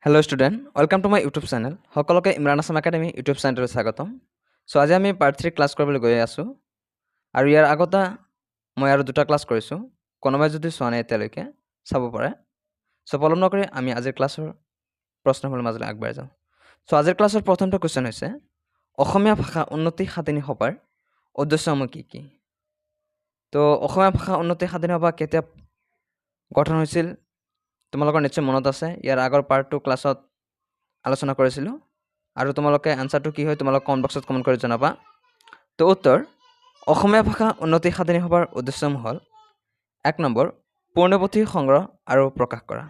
Hello student, welcome to my YouTube channel. সকলোকে Imran Assam academy YouTube চেনেললৈ স্বাগতম। চ' আজি আমি পাৰ্ট 3 ক্লাছ কৰিবলৈ গৈ আছোঁ আৰু ইয়াৰ আগতে মই আৰু দুটা ক্লাছ কৰিছোঁ। কোনোবাই যদি চোৱা নাই এতিয়ালৈকে চাব পাৰে। চ' পলম নকৰি আমি আজিৰ ক্লাছৰ প্ৰশ্নসমূহৰ মাজলৈ আগবাঢ়ি যাওঁ। চ' আজিৰ ক্লাছৰ প্ৰথমটো কুৱেশ্যন হৈছে, অসমীয়া ভাষা উন্নতি সাধনী সভাৰ উদ্দেশ্যসমূহ কি কি? তো অসমীয়া ভাষা উন্নতি সাধনী সভা কেতিয়া গঠন হৈছিল তোমালোকৰ নিশ্চয় মনত আছে। ইয়াৰ আগৰ পাৰ্ট 2 ক্লাছত আলোচনা কৰিছিলোঁ আৰু তোমালোকে এনচাৰটো কি হয় তোমালোক কমেণ্ট বক্সত কমেণ্ট কৰি জনাবা। তো উত্তৰ, অসমীয়া ভাষা উন্নতি সাধনী সভাৰ উদ্দেশ্যসমূহ হ'ল, 1 নম্বৰ পূৰ্ণপুথি সংগ্ৰহ আৰু প্ৰকাশ কৰা,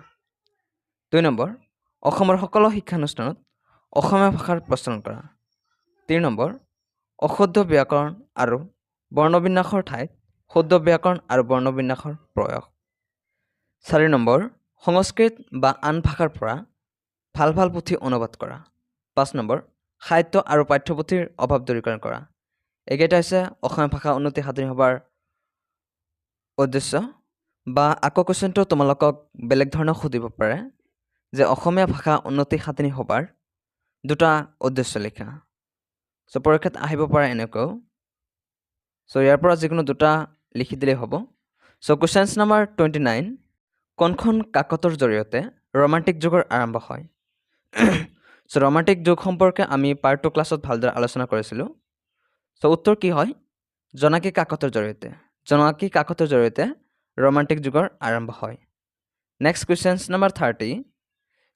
2 নম্বৰ অসমৰ সকলো শিক্ষানুষ্ঠানত অসমীয়া ভাষাৰ প্ৰচলন কৰা, 3 নম্বৰ অশুদ্ধ ব্যাকৰণ আৰু বৰ্ণবিন্যাসৰ ঠাইত শুদ্ধ ব্যাকৰণ আৰু বৰ্ণবিন্যাসৰ প্ৰয়োগ, 4 নম্বৰ সংস্কৃত বা আন ভাষাৰ পৰা ভাল ভাল পুথি অনুবাদ কৰা, 5 নম্বৰ সাহিত্য আৰু পাঠ্যপুথিৰ অভাৱ দূৰীকৰণ কৰা। এইকেইটা হৈছে অসমীয়া ভাষা উন্নতি সাধনী সভাৰ উদ্দেশ্য। বা আকৌ কুৱেশ্যনটো তোমালোকক বেলেগ ধৰণে সুধিব পাৰে যে অসমীয়া ভাষা উন্নতি সাধনী সভাৰ দুটা উদ্দেশ্য লিখা। চ' পৰীক্ষাত আহিব পাৰে এনেকুৱাও। চ' ইয়াৰ পৰা যিকোনো দুটা লিখি দিলেই হ'ব। চ' কুৱেশ্যনছ নম্বৰ 29, কোনখন কাকতৰ জৰিয়তে ৰোমান্টিক যুগৰ আৰম্ভ হয়? চ' ৰোমান্টিক যুগ সম্পৰ্কে আমি পাৰ্ট 2 ক্লাছত ভালদৰে আলোচনা কৰিছিলোঁ। চ' উত্তৰ কি হয়? জোনাকী কাকতৰ জৰিয়তে। জোনাকী কাকতৰ জৰিয়তে ৰোমান্টিক যুগৰ আৰম্ভ হয়। নেক্সট কুৱেশ্যনছ নম্বৰ 30,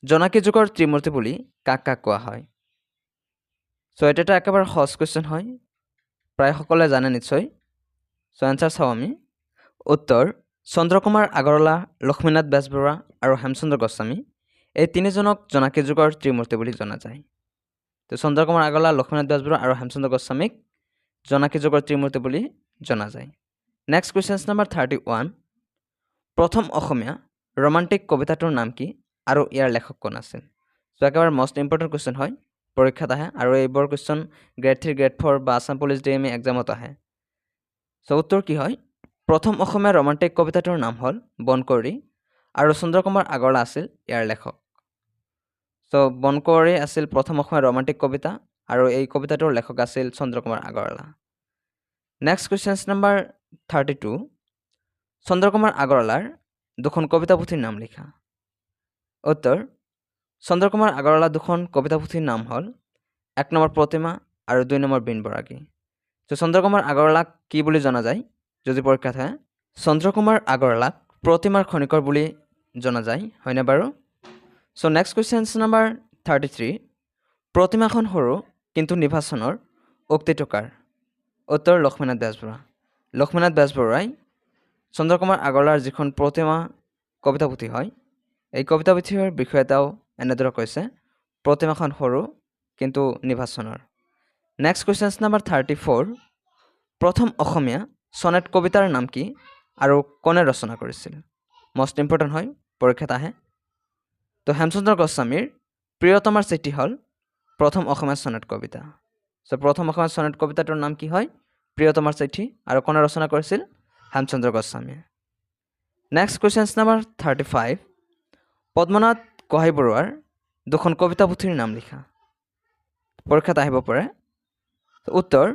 জোনাকী যুগৰ ত্ৰিমূৰ্তি বুলি কাক কাক কোৱা হয়? চ' এইটো এটা একেবাৰে সহজ কুৱেশ্যন হয়, প্ৰায় সকলোৱে জানে নিশ্চয়। চ' এনচাৰ চাওঁ আমি। উত্তৰ, চন্দ্ৰকুমাৰ আগৰৱালা, লক্ষ্মীনাথ বেজবৰুৱা আৰু হেমচন্দ্ৰ গোস্বামী, এই তিনিজনক জোনাকী যুগৰ ত্ৰিমূৰ্তি বুলি জনা যায়। তো চন্দ্ৰকুমাৰ আগৰৱালা, লক্ষ্মীনাথ বেজবৰুৱা আৰু হেমচন্দ্ৰ গোস্বামীক জোনাকী যুগৰ ত্ৰিমূৰ্তি বুলি জনা যায়। নেক্সট কুৱেশ্যনছ নম্বৰ 31, প্ৰথম অসমীয়া ৰোমান্টিক কবিতাটোৰ নাম কি আৰু ইয়াৰ লেখক কোন আছিল? চ' একেবাৰে মষ্ট ইম্পৰ্টেণ্ট কুৱেশ্যন হয়, পৰীক্ষাত আহে আৰু এইবোৰ কুৱেশ্যন গ্ৰেড 3, গ্ৰেড 4 বা আছাম পুলিচ DME এক্সামত আহে। চ' উত্তৰ কি হয়? প্ৰথম অসমীয়া ৰোমান্টিক কবিতাটোৰ নাম হ'ল বনকুঁৱৰী আৰু চন্দ্ৰকুমাৰ আগৰৱালা আছিল ইয়াৰ লেখক। চ' বনকুঁৱৰী আছিল প্ৰথম অসমীয়া ৰোমান্টিক কবিতা আৰু এই কবিতাটোৰ লেখক আছিল Chandra Kumar Agarwala. Next questions number 32, Chandra Kumar আগৰৱালাৰ দুখন কবিতা পুথিৰ নাম লিখা। উত্তৰ, চন্দ্ৰকুমাৰ আগৰৱালাৰ দুখন কবিতা পুথিৰ নাম হ'ল 1 নম্বৰ প্ৰতিমা আৰু 2 নম্বৰ বীণ বৰাগী। চ' চন্দ্ৰকুমাৰ আগৰৱালাক কি বুলি জনা যায় যদি পৰীক্ষাত আহে? চন্দ্ৰকুমাৰ আগৰৱালাক প্ৰতিমাৰ খনিকৰ বুলি জনা যায়, হয়নে বাৰু? চ' নেক্সট কুৱেশ্যনছ নম্বৰ 33, প্ৰতিমাখন সৰু কিন্তু নিভাচনৰ উক্তিটো কাৰ? উত্তৰ, লক্ষ্মীনাথ বেজবৰুৱা। লক্ষ্মীনাথ বেজবৰুৱাই চন্দ্ৰকুমাৰ আগৰৱালাৰ যিখন প্ৰতিমা কবিতা পুথি হয়, এই কবিতা পুথিৰ বিষয়ে তেওঁ এনেদৰে কৈছে, প্ৰতিমাখন সৰু কিন্তু নিভাচনৰ। নেক্সট কুৱেশ্যনছ নম্বৰ 34, প্ৰথম অসমীয়া ছনেট কবিতাৰ নাম কি আৰু কোনে ৰচনা কৰিছিল? মষ্ট ইম্পৰ্টেণ্ট হয়, পৰীক্ষাত আহে। তো হেমচন্দ্ৰ গোস্বামীৰ প্ৰিয়তমাৰ চিঠি হ'ল প্ৰথম অসমীয়া ছনেট কবিতা। চ' প্ৰথম অসমীয়া ছনেট কবিতাটোৰ নাম কি হয়? প্ৰিয়তমাৰ চিঠি আৰু কোনে ৰচনা কৰিছিল? হেমচন্দ্ৰ গোস্বামীয়ে। Next questions number 35, Padmanath Gohain বৰুৱাৰ দুখন কবিতা পুথিৰ নাম লিখা। পৰীক্ষাত আহিব পাৰে। উত্তৰ,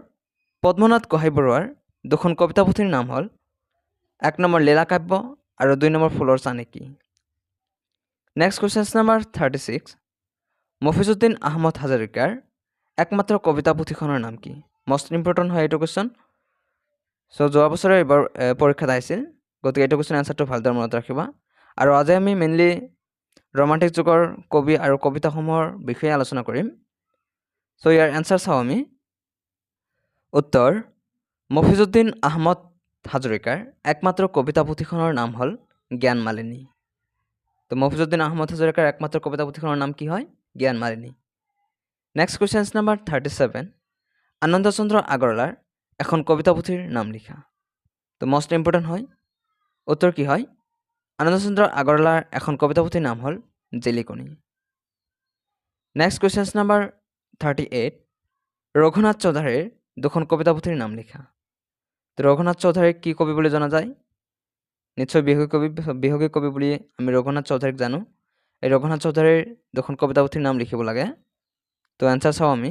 পদ্মনাথ গোহাঁই বৰুৱাৰ দুখন কবিতা পুথিৰ নাম হ'ল 1 নম্বৰ লীলাকাব্য আৰু 2 নম্বৰ ফুলৰ চানেকি। Next questions number 36, Mofizuddin Ahmed হাজৰিকাৰ একমাত্ৰ কবিতা পুথিখনৰ নাম কি? মষ্ট ইম্পৰ্টেণ্ট হয় এইটো কুৱেশ্যন। চ' যোৱা বছৰে এইবাৰ পৰীক্ষাত আহিছিল, গতিকে এইটো কুৱেশ্যন এনচাৰটো ভালদৰে মনত ৰাখিবা। আৰু আজি আমি মেইনলি ৰোমান্টিক যুগৰ কবি আৰু কবিতাসমূহৰ বিষয়ে আলোচনা কৰিম। চ' ইয়াৰ এনচাৰ চাওঁ আমি। উত্তৰ, মফিজুদ্দিন আহমদ হাজৰিকাৰ একমাত্ৰ কবিতা পুথিখনৰ নাম হ'ল জ্ঞানমালিনী। তো মফিজুদ্দিন আহমদ হাজৰিকাৰ একমাত্ৰ কবিতা পুথিখনৰ নাম কি হয়? Gyanmalini. Next questions number 37, Anandachandra আগৰৱালাৰ এখন কবিতা পুথিৰ নাম লিখা। তো মষ্ট ইম্পৰ্টেণ্ট হয়। উত্তৰ কি হয়? আনন্দচন্দ্ৰ আগৰৱালাৰ এখন কবিতা পুথিৰ নাম হ'ল জিলিকনি। নেক্সট কুৱেশ্যনছ নম্বৰ 38, ৰঘুনাথ চৌধাৰীৰ দুখন কবিতা পুথিৰ নাম লিখা। তো ৰঘুনাথ চৌধাৰীক কি কবি বুলি জনা যায়? নিশ্চয় বিহগী কবি। বিহগী কবি বুলি আমি ৰঘুনাথ চৌধাৰীক জানো। এই ৰঘুনাথ চৌধুৰীৰ দুখন কবিতা পুথিৰ নাম লিখিব লাগে। তো এনচাৰ চাওঁ আমি।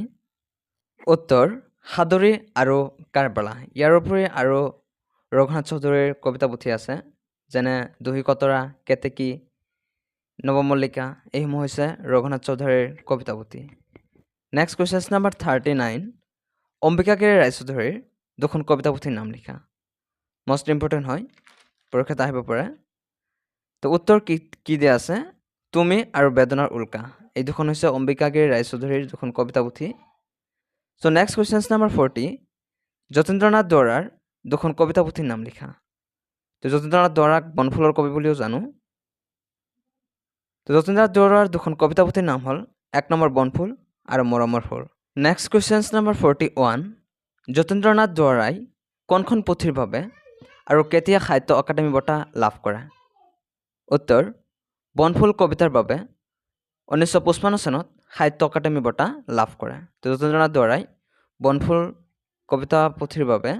উত্তৰ সাদৰী আৰু কাৰবালা। ইয়াৰ উপৰি আৰু ৰঘুনাথ চৌধুৰীৰ কবিতা পুথি আছে, যেনে দহি কতৰা, কেতেকী, নৱমল্লিকা, এইসমূহ হৈছে ৰঘুনাথ চৌধুৰীৰ কবিতা পুথি। নেক্সট কুৱেশ্যন নাম্বাৰ 39, অম্বিকাগিৰী ৰায়চৌধুৰীৰ দুখন কবিতা পুথিৰ নাম লিখা। মষ্ট ইম্পৰ্টেণ্ট হয়, পৰীক্ষাত আহিব পাৰে। তো উত্তৰ কি কি দিয়া আছে? তুমি আৰু বেদনাৰ উল্কা, এই দুখন হৈছে অম্বিকাগিৰী ৰায়চৌধুৰীৰ দুখন কবিতা পুথি। চ' নেক্সট কুৱেশ্যন নাম্বাৰ 40, যতীন্দ্ৰনাথ দুৱৰাৰ দুখন কবিতা পুথিৰ নাম লিখা। তো যতীন্দ্ৰনাথ দুৱৰাক বনফুলৰ কবি বুলিও জানো। তো যতীন্দ্ৰনাথ দুৱৰাৰ দুখন কবিতা পুথিৰ নাম হ'ল 1 নম্বৰ বনফুল আৰু মৰমৰ ফুল। নেক্সট কুৱেশ্যন নাম্বাৰ 41, যতীন্দ্ৰনাথ দুৱৰাই কোনখন পুথিৰ বাবে আৰু কেতিয়া সাহিত্য অকাডেমি বঁটা লাভ কৰে? উত্তৰ বনফুল কবিতাৰ বাবে 1955 চনত সাহিত্য অকাডেমি বঁটা লাভ কৰে। তো যতীন্দ্ৰনাথ দুৱৰাই বনফুল কবিতা পুথিৰ বাবে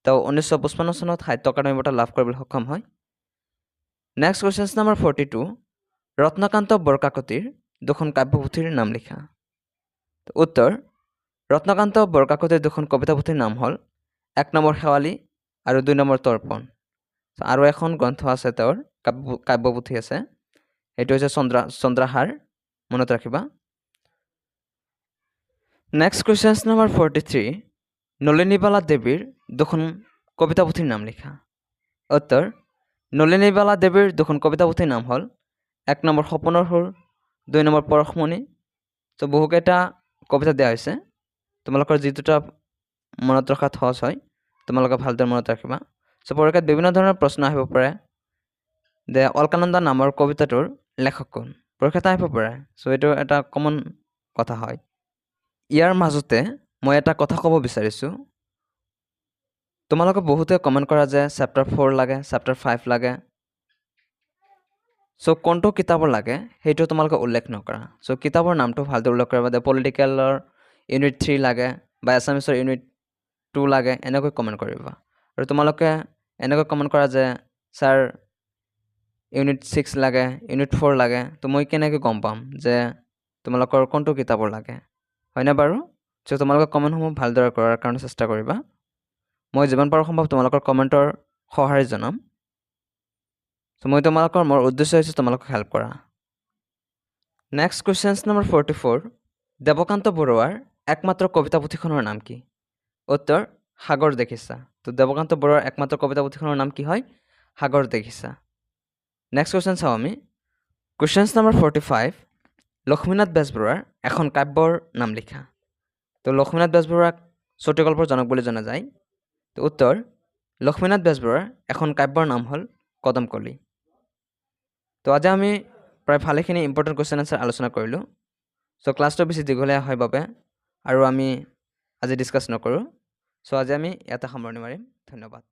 তেওঁ 1955 চনত সাহিত্য অকাডেমি বঁটা লাভ কৰিবলৈ সক্ষম হয়। নেক্সট কুৱেশ্যন নাম্বাৰ 42, ৰত্নকান্ত বৰকাকতিৰ দুখন কাব্যপুথিৰ নাম লিখা। উত্তৰ ৰত্নকান্ত বৰকাকতিৰ দুখন কবিতা পুথিৰ নাম হ'ল 1 নম্বৰ শেৱালি আৰু 2 নম্বৰ তৰ্পণ। আৰু এখন গ্ৰন্থ আছে তেওঁৰ কাব্যপুথি আছে, সেইটো হৈছে চন্দ্ৰাহাৰ, মনত ৰাখিবা। নেক্সট কুৱেশ্যন নাম্বাৰ 43, নলিনীবালা দেৱীৰ দুখন কবিতা পুথিৰ নাম লিখা। উত্তৰ নলিনীবালা দেৱীৰ দুখন কবিতা পুথিৰ নাম হ'ল 1 নম্বৰ সপোনৰ সুৰ, 2 নম্বৰ পৰশমণি। চ' বহুকেইটা কবিতা দিয়া হৈছে, তোমালোকৰ যি দুটা মনত ৰখাত সহজ হয় তোমালোকে ভালদৰে মনত ৰাখিবা। চ' পৰীক্ষাত বিভিন্ন ধৰণৰ প্ৰশ্ন আহিব পাৰে যে অলকানন্দা নামৰ কবিতাটোৰ লেখক কোন, পৰীক্ষাত আহিব পাৰে। চ' এইটো এটা কমন কথা হয়। ইয়াৰ মাজতে মই এটা কথা ক'ব বিচাৰিছোঁ, তোমালোকে বহুতে কমেণ্ট কৰা যে চেপ্টাৰ 4 লাগে, চেপ্টাৰ 5 লাগে। চ' কোনটো কিতাপৰ লাগে সেইটো তোমালোকে উল্লেখ নকৰা। চ' কিতাপৰ নামটো ভালদৰে উল্লেখ কৰিবা যে পলিটিকেলৰ ইউনিট 3 লাগে বা এছামিছৰ ইউনিট 2 লাগে, এনেকৈ কমেণ্ট কৰিবা। আৰু তোমালোকে এনেকৈ কমেণ্ট কৰা যে ছাৰ ইউনিট 6 লাগে, ইউনিট 4 লাগে, তো মই কেনেকৈ গম পাম যে তোমালোকৰ কোনটো কিতাপৰ লাগে, হয়নে বাৰু? চ' তোমালোকে কমেণ্টসমূহ ভালদৰে কৰাৰ কাৰণে চেষ্টা কৰিবা। মই যিমান পাৰোঁ সম্ভৱ তোমালোকৰ কমেণ্টৰ সঁহাৰি জনাম। চ' মই তোমালোকৰ মোৰ উদ্দেশ্য হৈছে তোমালোকক হেল্প কৰা। নেক্সট কুৱেশ্যন নম্বৰ 44, দেৱকান্ত বৰুৱাৰ একমাত্ৰ কবিতা পুথিখনৰ নাম কি? উত্তৰ সাগৰ দেখিছা। তো দেৱকান্ত বৰুৱাৰ একমাত্ৰ কবিতা পুথিখনৰ নাম কি হয়? সাগৰ দেখিছা। নেক্সট কুৱেশ্যন চাওঁ আমি। কুৱেশ্যন নম্বৰ 45, লক্ষ্মীনাথ বেজবৰুৱাৰ এখন কাব্যৰ নাম লিখা। তো লক্ষ্মীনাথ বেজবৰুৱাক চুটিগল্পৰ জনক বুলি জনা যায়। তো উত্তৰ লক্ষ্মীনাথ বেজবৰুৱাৰ এখন কাব্যৰ নাম হ'ল কদমকলি। তো আজি আমি প্ৰায় ভালেখিনি ইম্পৰ্টেণ্ট কুৱেশ্যন এনচাৰ আলোচনা কৰিলোঁ। চ' ক্লাছটো বেছি দীঘলীয়া হয় বাবে আৰু আমি আজি ডিছকাছ নকৰোঁ। চ' আজি আমি ইয়াতে সামৰণি মাৰিম। ধন্যবাদ।